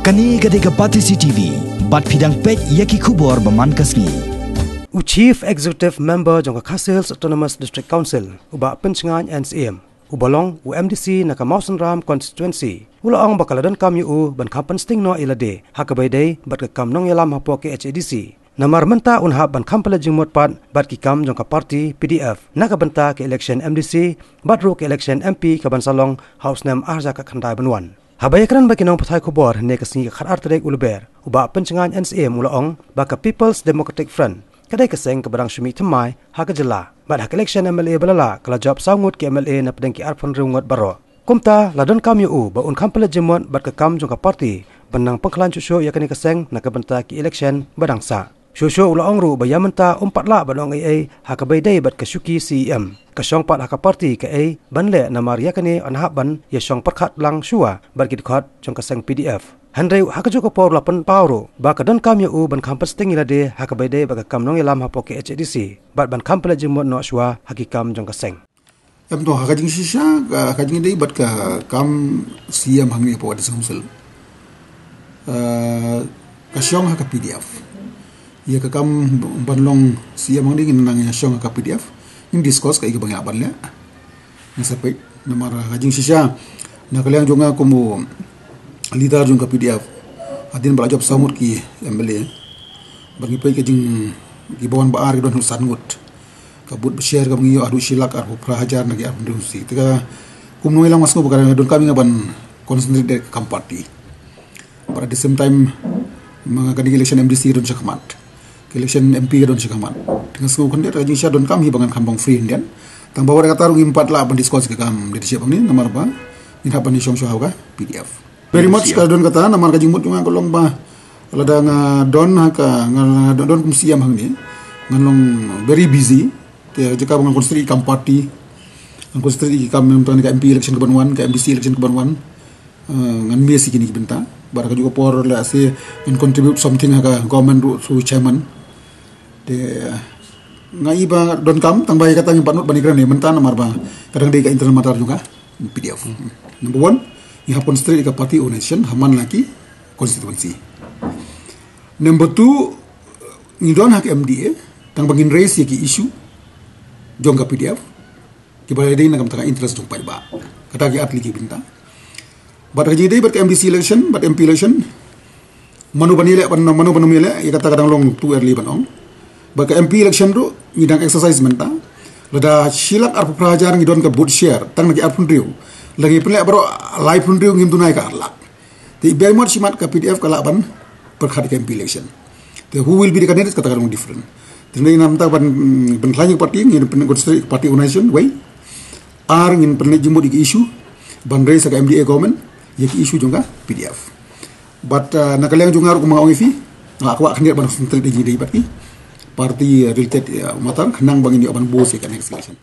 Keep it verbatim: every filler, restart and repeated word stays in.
Kane ka dei ka Batesi T V, bad phi dang peit ïa ki khubor ba man ka sngi. U Chief Executive Member jong ka Khasi Hills Autonomous District Council, u Bah Pynshngain N C M, u ba long u M D C na ka Mawsynram Constituency, u la ong ba ka la donkam ïa u ban kham pynsting noh ïa lade ha kaba ïadei bad ka kam nongïalam hapoh ka K H A D C. Namar mynta un hap ban kham pynleit jingmut pat bad ki kam jong ka party P D F na ka bynta ka election M D C bad ruh ka election M P ka ban sa long ha u snem ar hajar khatkhyndai ban wan. Haba ïakren bad ki nongpathai khubor hynne ka sngi ka khatar tarik u Lber, u Bah Pynshngain N C M u la ong ba ka People's Democratic Front ka dei ka seng kaba dang shu mih thymmai ha ka jylla. Bad ha ka election M L A ba la lah ka la jop saw ngut ki M L A na pdeng ki arphew hynriew ngut baroh. Kumta la donkam ïa u ba un kham pynleit jingmut bad ka kam jong ka party ban nang pynkhlaiñ shuh shuh ïa kane ka seng na ka bynta ki election ba dang sah. Shuh shuh u la ong ruh ba ïa mynta um pat lah ban ong ei ei ha kaba ïadei bad ka shuki C E M. Ka shong pat ha ka party kaei ban leh namar ïa kane yn hap ban ïa shong pyrkhat lang shuwa bad ki dkhot jong ka seng P D F. Hynrei ha kajuh ka por u la pynpaw ruh ba ka donkam ïa u ban kham pynsting ïa lade ha kaba ïadei bad ka kam nongïalam hapoh ka K H A D C bad ban kham pynleit jingmut noh shuwa ha ki kam jong ka seng. Em to, ha ka jingshisha, ka, ka jingïadei bad ka kam C E M hangne hapoh District Council. Eh, ka shong ha ka P D F. Ïa ka kam ban long C E M hangne ngin nang ïa shong ha ka P D F. Ngin discuss kaei kaba ngi lah ban leh. Ngin sa peit namar ha ka jingshisha na ka liang jong nga kum u leader jong ka P D F. Hadien ba la jop saw ngut ki M L A. Bad ngi peit ka jing, kiba wan ba ar ki don haduh san ngut. Ka vote ba share kaba ngi ïoh haduh shi lak arphew phra hajar na ki arphew hynriew sih. Te ka kum nongïalam nga sngew ba ka donkam ïa nga ban concentrate da ka kam party. But at the same time, ma nga kane ka election M D C ka don shakhmat. Ka election M P ka don shakhmat. Te nga sngew khyndiat ka jingshisha donkam hi ba ngan kham bang free hyndiat. Tang ba wat kata ruh ngim pat lah ban discuss ka kam leadership hangne namar ba ngin hap ban ïa shong shuwa ha ka P D F. Very much ka don kata, namar ka jingmut jong nga ka long ba lada nga don ha ka, nga, nga don, don kum C E M hangne, ngan long very busy. Te jaka ba ngan concentrate ïa ki kam party, ngan concentrate ïa ki kam mynta ka M P election ka ban wan, ka M D C election ka ban wan. Eh, ngan miss ïa kine ki bynta. Bad ha kajuh ka por lehse ngan contribute something ha ka government ruh through chairman. Te nga i ba donkam, tang ba ïa kata ngim pat nud ban ïakren mynta namar ba ka dang dei ka internal matter jong ka P D F. Number one, ngi hap concentrate ïa ka party organization ha man la ki constituency. Number two, ngi don ha ka M D A, tang ba ngin raise ïa ki issue jong ka P D F, kiba dei na ka bynta ka interest jong paidbah. Kata ki ar tylli ki bynta. Bad ha ka jingïadei bad ka M D C election bad M P election, mano ban ïaleh, ban, mano ban ym ïaleh, ïa kata ka dang long too early ban ong. Bad ka M P election ruh ngi dang exercise mynta. Lada shi lak arphew phra hajar ngi don ka vote share tang na ki arphew hynriew, lada ngi pynleh baroh laiphew hynriew ngim duna ïa ka ar lak. Te very much shimat ka P D F ka lah ban pyrkhat ïa ka M P election. Te who will be the candidate kata ka long different. Te ngi namar ban, ban khlaiñ ïa ka party, ngin pynleit concentrate ïa ka party organization wei. Ar, ngin pynleit jingmut ïa ki issue ban raise ha ka M D A government ïa ki issue jong ka P D F. But, uh, na ka liang jong nga ruh kum nga ong ïa phi, nga kwah khyndiat ban concentrate ïa ki dei bad ki party, uh, related, uh, matter khnang ba ngin ïoh ban boost ïa ka next election.